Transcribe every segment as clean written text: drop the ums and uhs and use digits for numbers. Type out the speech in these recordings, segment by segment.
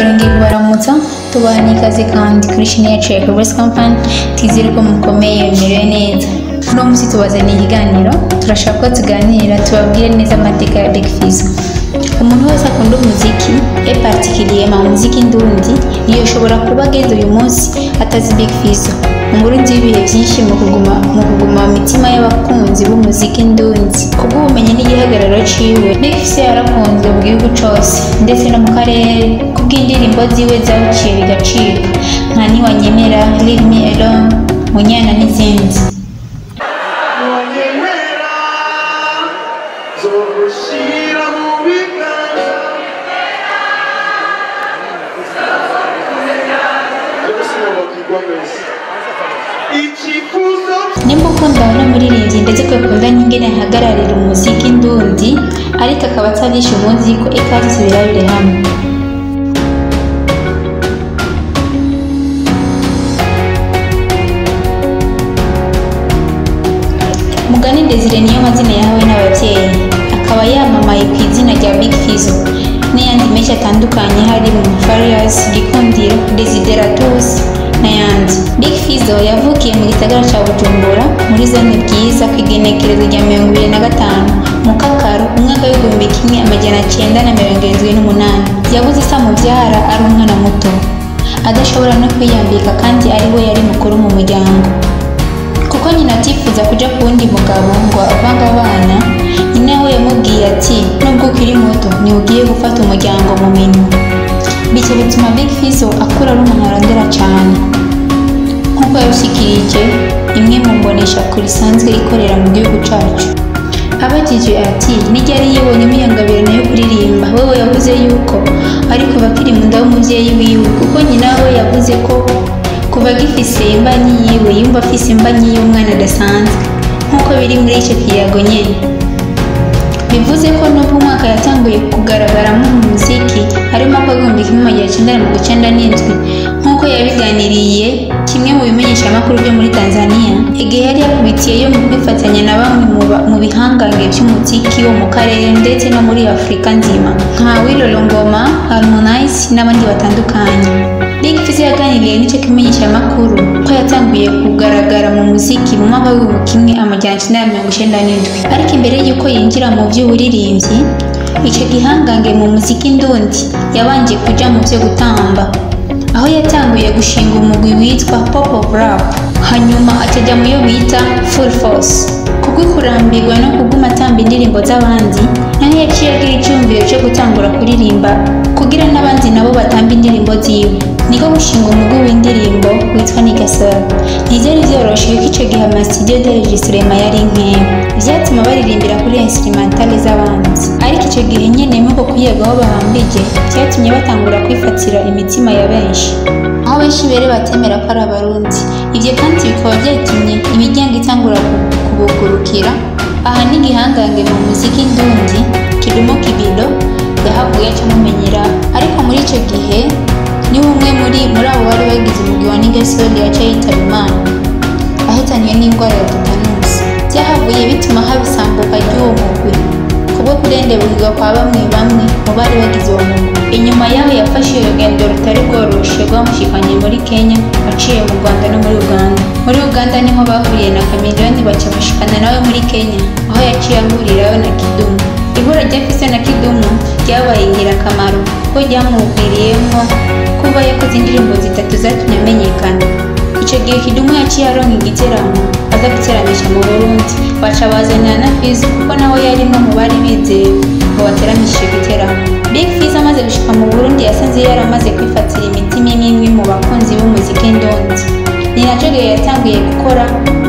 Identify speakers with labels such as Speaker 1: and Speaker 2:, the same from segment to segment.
Speaker 1: Turongeye kubaramutsa tubaha n'ikaze kandi kuri chaîne yacu ya Progress Company. Twizere ko mukomeye, mumerewe neza. Uno munsi tubazaniye ikiganiro, turashaka ko tuganira tubabwire neza amateka ya Big Fizzo. Umuntu wese akunda umuziki, et particulièrement umuziki ndundi, ntiyoshobora kuba ageze uyu munsi atazi Big Fizzo. Umurundi w'ibihe byinshi mu kuguma mu mitima y'abakunzi b'umuziki ndundi. Kubw'ubumenyi n'igihagararo ciwe, Big Fizzo yarakunzwe mu gihugu cose ndetse no mu karere kubw'indirimbo ziwe zaciye bigacika nka Niwanyemera, Leave Me Alone, Munyana n'izindi.
Speaker 2: Niwanyemera zogushira mu biganza. Ariko sinababwirwa neza icyifuzo.
Speaker 1: Nimba ukunda uno muririmbyi ndetse ko ukunda n'ingene ahagararira umuziki ndundi, ariko akaba atarisha umuzi ko, ikaze tubirabire hamwe. Mugani Desire niyo mazina yahawe n'ababyeyi, akaba yamamaye ku izina rya Big Fizzo n'ayandi menshi atandukanye harimo Farious, Gikundiro, Desideratus n'ayandi. Big Fizzo yavukiye mu gisagara ca Bujumbura muri zone Bwiza ku igenekerezo rya 25 Mukakaro umwaka w'1978. Yabuze se amuvyara ari umwana muto, adashobora no kwiyambika, kandi ari we yari mukuru mu muryango. Kuko nyina atifuza kuja ku wundi mugabo ngo avange abana, nyina we yamubwiye ati: "Nubwo ukiri muto, niwe ugiye gufata umuryango mu minwe." Bityo bituma Big Fizzo akura ari umuntu arondera cane, nk'uko yabishikirije imwe mu mboneshakure isanzwe ikorera mu gihugu cacu. Abajijwe ati nijyari yibonyemo iyo ngabirano yo kuririmba, wewe yavuze yuko ari kuva akiri mu nda y'umuvyeyi wiwe, kuko nyina we yavuze ko kuva agifise imbanyi yiwe yumva afise imbanyi y'umwana adasanzwe, nk'uko biri muri ico kiyago nyene. Bivuze ko nubwo umwaka yatanguye kugaragaramo mu muziki ari mu mwaka w'1997, nk'uko yabiganiriye kimwe mu bimenyeshamakuru byo muri Tanzania igihe yari yakubitiyeyo mu kwifatanya na bamwe mu bihangange by'umuziki wo mu karere ndetse no muri Afurika nzima nka Wilolo Ngoma, Harmonize n'abandi batandukanye. Big Fizzo yaganiriye n'icyo kimenyeshamakuru ko yatanguye kugaragara mu muziki mu mwaka w'1997, ariko imbere y'uko yinjira mu by'uburirimbyi, icyo gihangange mu muziki ndundi yabanje kuja mu byo gutamba, aho yatanguye gushinga umugwi witwa Pop of Rap, hanyuma akajya mu yo bita Full Force. Kubwo kurambirwa no kuguma atamba indirimbo z'abandi, naho yaciye agira icyumviro cyo gutangura kuririmba kugira n'abandi nabo batamba indirimbo ziwe, niko gushinga umugwi w'indirimbo witwa Nigasol. Ntibyari byoroshe kuko icyo gihe amastudio d'enregistrement yari nkeya, vyatuma baririmbira kuri instrumentale z'abandi. Ariko icyo gihe nyene muri uko kwiyaga aho bahambije, vyatumye batangura kwifatira imitima ya benshi, aho benshi bere batemera ko ari Abarundi. Ivyo kandi bikaba vyatumye imiryango itangura kubugurukira. Aha n'igihangange mu muziki ndundi Kidumu Kibido yahavuye aca amumenyera, ariko muri ico gihe niwe umwe muri abo bari bagize umugwi wa Nigasol yaca yitaba Imana ahitanywe n'indwara ya tetanusi. Byahavuye bituma haba isambuka ry'uwo mugwi kubwo kurendebukirwa kwa bamwe bamwe mu bari bagize uwo mugwi. Inyuma yaho yafashe urugendo rutari rworoshe rwamushikanye muri Kenya aciye mu Rwanda no muri Uganda. Muri Uganda niho bahuriye na Chameleone, baca bashikana nawe muri Kenya aho yaciye ahurirayo na Kidumu. Ihura rya Fizzo na Kidumu ryabaye ingirakamaro kuko ryamuviriyemwo kuba yakoze indirimbo zitatu zatumye amenyekana. Icyo gihe Kidumu yaciye aronka igiteramo aza guteramisha mu Burundi, baca bazanira na Fizzo kuko nawe yarimwo mu bari bizeye ngo bateramishe icyo giteramo. Big Fizzo amaze gushika mu Burundi yasanze yaramaze kwifatira imitima imwe imwe mu bakunzi b'umuziki ndundi. Ni nacyo gihe yatanguye gukora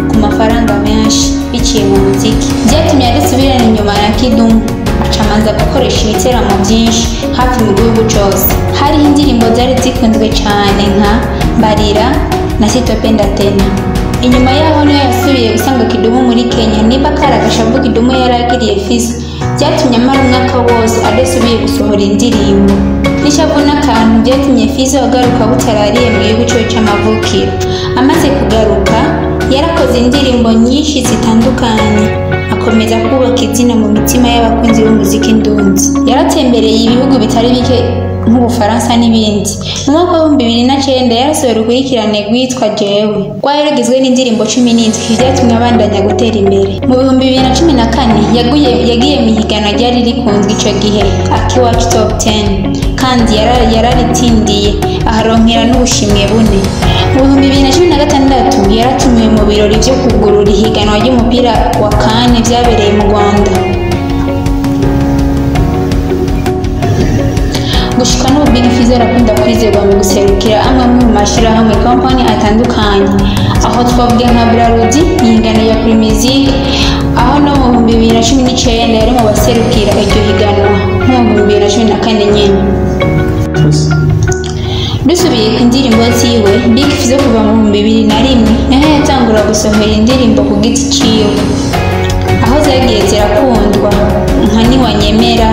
Speaker 1: ku mafaranga menshi biciye mu muziki, byatumye adasubirana inyuma na Kidumu, aca amanza gukoresha ibiteramo byinshi hafi mu gihugu cose. Hariho indirimbo zari zikunzwe cyane nka Mbarira na Sitopenda Tena. Inyuma yaho niyo yasubiye gusanga Kidumu muri Kenya. Niba kari agashavu Kidumu yaragiriye Fizzo, byatumye amara umwaka wose adasubiye gusohora indirimbo. N'ishavu n'akantu byatumye Fizzo agaruka butarariye mu gihugu ciwe c'amavukiro. Amaze kugaruka yarakoze indirimbo nyinshi zitandukanye, akomeza kubaka izina mu mitima y'abakunzi b'umuziki ndundi. Yaratembereye ibihugu bitari bike. nk'Ubufaransa n'ibindi. Mu mwaka w'2009 yarasohoye urukurikirane rwitwa Jewe, rwari rugizwe n'indirimbo 17, vyatumye abandanya gutera imbere. Mu 2014 yagiye mu ihiganwa ryari rikunzwe ico gihe, Akiwacu Top 10, kandi yararitsindiye aharonkera n'ubushimwe bune. Mu 2016 yaratumiwe mu birori vyo kugurura ihiganwa ry'umupira wa CAN vyabereye mu Rwanda. Gushika n'ubu Big Fizzo arakunda kwizerwa mu guserukira amwe mu mashirahamwe company atandukanye, aho twavuga nka Brarudi, ihingano ya Primusic, aho no mu 2019 yari mu baserukira iryo higanwa nko mu 2014 nyene. Dusubiye ku ndirimbo ziwe, Big Fizzo kuva mu 2001 niho yatangura gusohora indirimbo ku giti ciwe, aho zagiye zirakundwa nka Niwanyemera,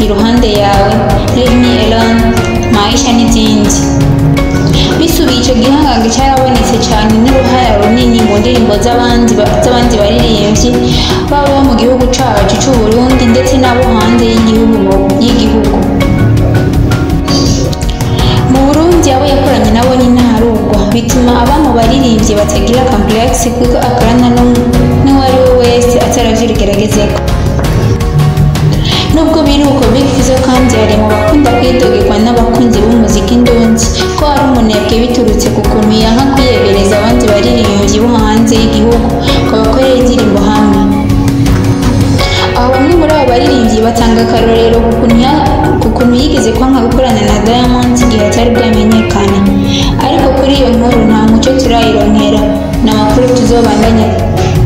Speaker 1: Iruhande Yawe, Leave Me Alone, Maisha n'izindi. Bisubiye ico gihangange carabonetse cane n'uruhara runini mu ndirimbo z'abandi baririmbyi baba bo mu gihugu cacu c'u Burundi ndetse n'abo hanze y'igihugu. Mu Burundi abo yakoranye nabo ni ntaharugwa, bituma aba mu baririmbyi batagira complexe kuko akorana n'uwari we wese ataravye urugeragezeko. Nubwo biri uko, Big Fizzo kandi ari mu bakunda kwidogerwa n'abakunzi b'umuziki ndundi ko ari umunebwe biturutse ku kuntu yanka kwiyegereza abandi baririmbyi bo hanze y'igihugu ngo bakorere indirimbo hamwe. Aho bamwe muri abo baririmbyi batanga akarorero ku kuntu yigeze kwanka gukorana na Diamond igihe atari bwamenyekane, ariko kuri iyo nkuru nta muco turayironkera, ni amakuru tuzobandanya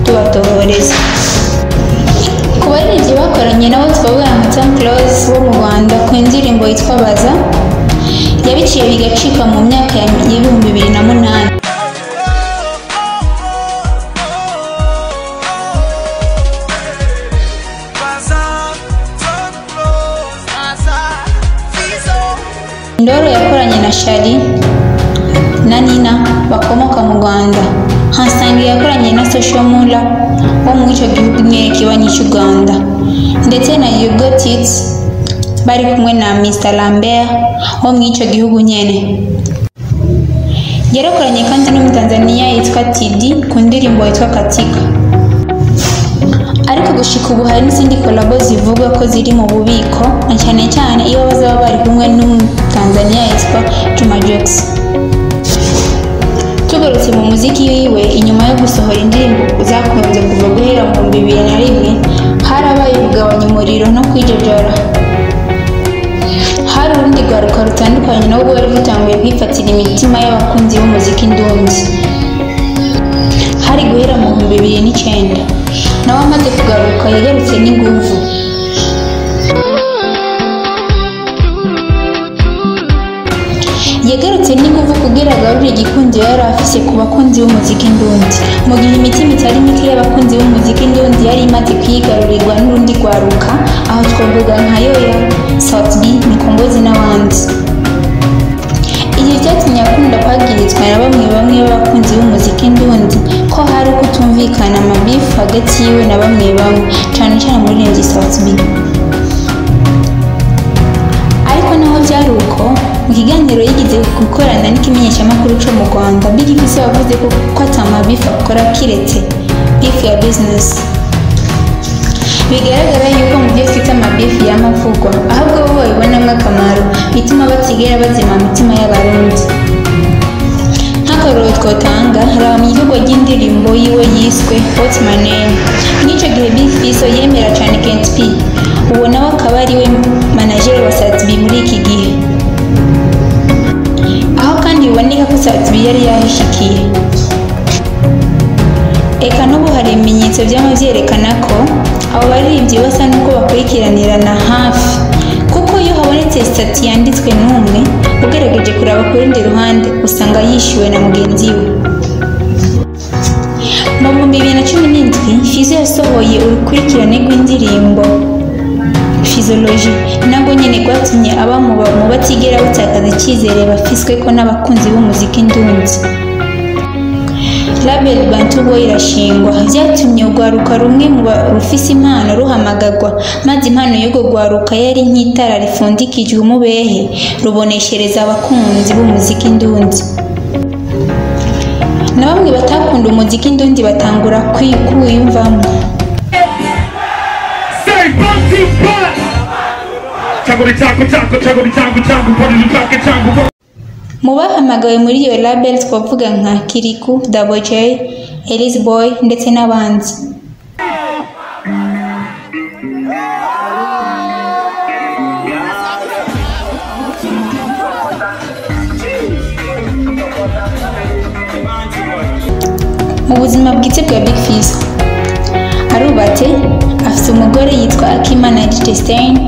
Speaker 1: tubatohoreza. Ku baririmbyi bakoranye nabo twavuga nka Tom Close wo mu Rwanda ku ndirimbo yitwa Baza, yabiciye bigacika mu myaka ya 2008. Ndoro yakoranye na Shari na Nina bakomoka mu Rwanda. Hansangi yakoranye na Social Mula wo muri ico gihugu nyene kibanyi c'u Rwanda, ndetse na Hugo Tits bari kumwe na Mr Lambert wo muri ico gihugu nyene. Yarakoranye kandi n'Umutanzaniya yitwa Tidi ku ndirimbo yitwa Katika. Ariko gushika ubu hari n'izindi collabo zivugwa ko ziri mu bubiko, na cyane cyane iyo bazaba bari kumwe n'Umutanzaniya yitwa Juma Jux. Tugarutse mu muziki wiwe, inyuma yo gusohora indirimbo zakunze kuva guhera mu 2001, harabaye kugabanya umuriro no kwijejora. Hari urundi rwaruka rutandukanye nabo rwari rutanguye kwifatira imitima y'abakunzi b'umuziki ndundi. Hari guhera mu 2009, nawe amaze kugaruka yagarutse n'inguvu. Yagarutse n'inguvu kugira agarure igikundiro yari afise ku bakunzi b'umuziki ndundi, mu gihe imitima itari mike y'abakunzi b'umuziki ndundi yari imaze kwigarurirwa n'urundi rwaruka, aho twavuga nka Yoya, Sat-B, Mikombozi n'abandi. Ibi vyatumye akunda kwagirizwa na bamwe bamwe b'abakunzi b'umuziki ndundi ko hari ukutumvikana amabifu hagati yiwe na bamwe bamwe, cane cane umuririmbyi Sat-B. Ariko naho vyari uko, mu kiganiro yigize gukorana n'ikimenyeshamakuru co mu Rwanda, Big Fizzo yavuze ko ata mabifu akora kiretse beef ya business. Bigaragara yuko mu byo twita amabifu y'amavugwa, ahubwo bo babibonamwo akamaro, bituma batigera bazima imitima y'Abarundi. Nk'akarorero twotanga, raba mu ikorwa ry'indirimbo yiwe yiswe What's My Name. Mw'ico gihe Big Fizzo yemera cane Kent P, uwo nawe akaba ariwe manager wa Sat-B muri iki gihe. Aho kandi biboneka ko Sat-B yari yahishikiye. Eka n'ubu hari ibimenyetso vyama vyerekana ko abo baririmbyi basa n'uko bakurikiranirana hafi, kuko iyo habonetse stati yanditswe n'umwe, ugerageje kuraba ku rundi ruhande usanga yishyuwe na mugenzi we. Mu 2017 Fizzo yasohoye urukurikirane rw'indirimbo Physiology, nabwo nyene rwatumye aba mu batigera batakaza icyizere bafiswe ko n'abakunzi b'umuziki ndundi. Label Bantu Boy irashingwa. Vyatumye urwaruka rumwe mu rufise impano ruhamagagwa, maze impano y'urwo rwaruka yari nk'itara rifundikijwe umubehe, ruboneshereza abakunzi b'umuziki ndundi. Na bamwe batakunda umuziki ndundi batangura kuwiyumvamo.
Speaker 3: Say Bantu Boy.
Speaker 1: Mu bahamagawe muri iyo label twavuga nka Kirikou, Double J, Elise Boy ndetse n'abandi. Mu buzima bwite bwa Big Fizzo, arubatse, afite umugore yitwa Akimana Justine,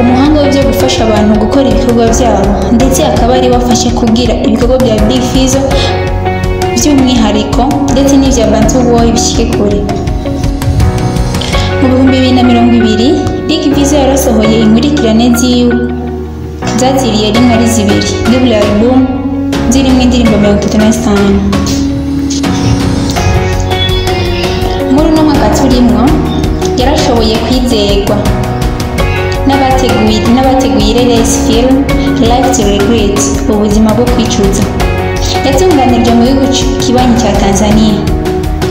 Speaker 1: umuhanga w'ibyo gufasha abantu gukora ibikorwa byabo, ndetse akaba ari we afasha kugira ibikorwa bya Big Fizzo by'umwihariko ndetse n'ibya Bantu Boy bishyike kure. Mu 2020, Big Fizzo yarasohoye inkurikirane ziwe zaziriye rimwe ari zibiri, double album zirimo indirimbo 35. Muri uno mwaka turimwo yarashoboye kwizerwa n'abateguye Ireresi Film Life to Regret, ubuzima bwo kwicuza, yatunganijwe mu gihugu kibanyi cya Tanzania,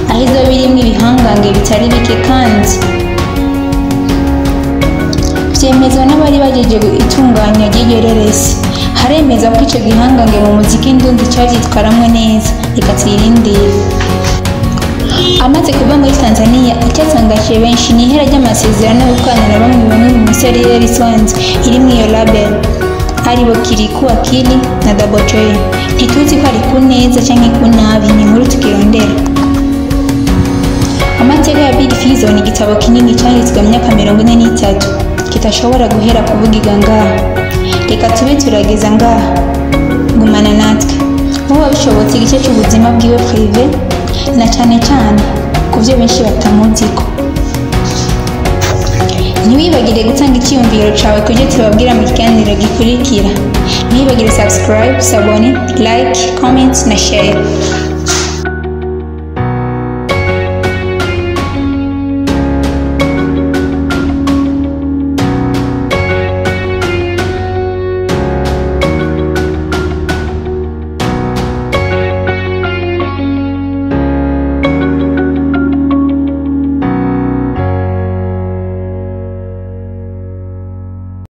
Speaker 1: aho izoba irimwo ibihangange bitari bike kandi vyemezwa n'abari bajeje itunganya ry'iryo reresi. Haremezwa ko ico gihangange mu muziki ndundi cavyitwaramwo neza. Reka tuyirindire. Amaze kuva muri Tanzania, icyatangaje benshi ni ihera ry'amasezerano yo gukorana na bamwe bamwe mu misore yari isanzwe iri muri iyo label, aribo Kirikou Akili na Double J. Ntituzi ko ari ku neza canke ku nabi, ni inkuru tukirondera. Amateka ya Big Fizzo ni igitabo kinini cyanditswe mu myaka 43 kitashobora guhera kuvugiga ngaha. Reka tube turageza ngaha, gumana natwe vuba bishobotse igice cy'ubuzima bwiwe privé, na cyane cyane ku byo benshi batamuziko. Ntiwibagire gutanga icyiyumviro cawe ku byo tubabwira mu kiganiro gikurikira. Ntiwibagire subscribe, s'abonner, like, comment na share.